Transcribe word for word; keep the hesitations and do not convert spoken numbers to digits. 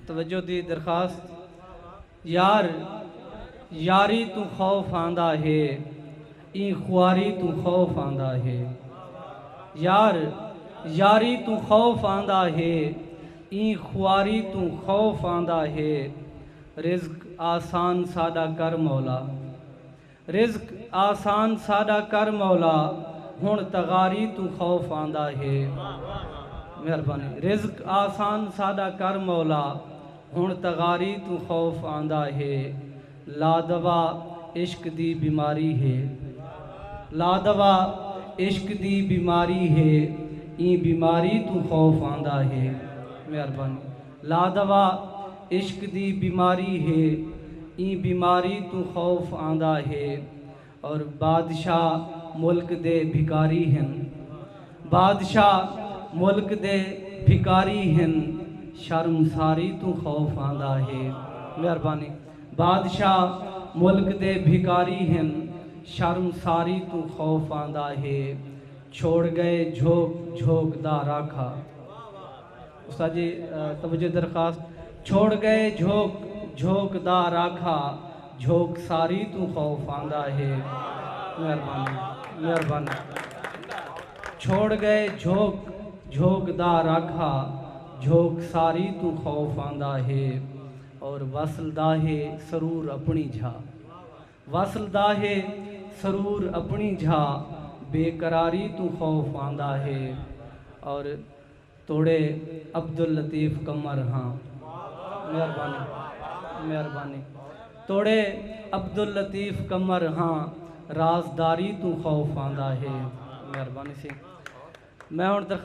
توجہ دی درخواست۔ یار، یاری توں خوف آندا ہے، ایں خواری توں خوف آندا ہے۔ یار، یاری توں خوف آندا ہے، ایں خواری توں خوف آندا ہے۔ رزق آسان ساݙا کر مولا، رزق آسان ساݙا کر مولا، ہݨ تغاری توں خوف آندا ہے۔ مہربانی۔ رزق آسان ساݙا کر مولا، ہݨ تغاری توں خوف آندا ہے۔ لا دوا عشق دی بیماری ہے، لا دوا عشق دی بیماری ہے، ایں بیماری توں خوف آندا ہے۔ مہربانی۔ لا دوا عشق دی بیماری ہے، ایں بیماری توں خوف آندا ہے۔ اور بادشاہ ملک دے بھکاری ہن، بادشاہ ملک دے بھکاری ہن، شرمساری توں خوف آندا ہے۔ مہربانی۔ بادشاہ ملک دے بھکاری ہن، شرمساری توں خوف آندا ہے۔ چھوڑ ڳئے جھوک جھوک دا راکھا۔ استاد جی، آ، توجہ درخواست۔ چھوڑ ڳئے جھوک جھوک دا راکھا، جھوک ساری توں خوف آندا ہے۔ مہربانی، مہربانی۔ چھوڑ ڳئے جھوک جھوک دا راکھا، جھوک ساری توں خوف آندا ہے۔ اور وصل دا ہے سرور اپݨی جھا، وصل دا ہے سرور اپݨی جھا، بے قراری توں خوف آندا ہے۔ اور توڑے عبداللطیف قمر ہاں۔ مہربانی، مہربانی۔ توڑے عبداللطیف قمر ہاں، رازداری توں خوف آندا ہے۔ مہربانی سی۔ میں ہݨ درخواست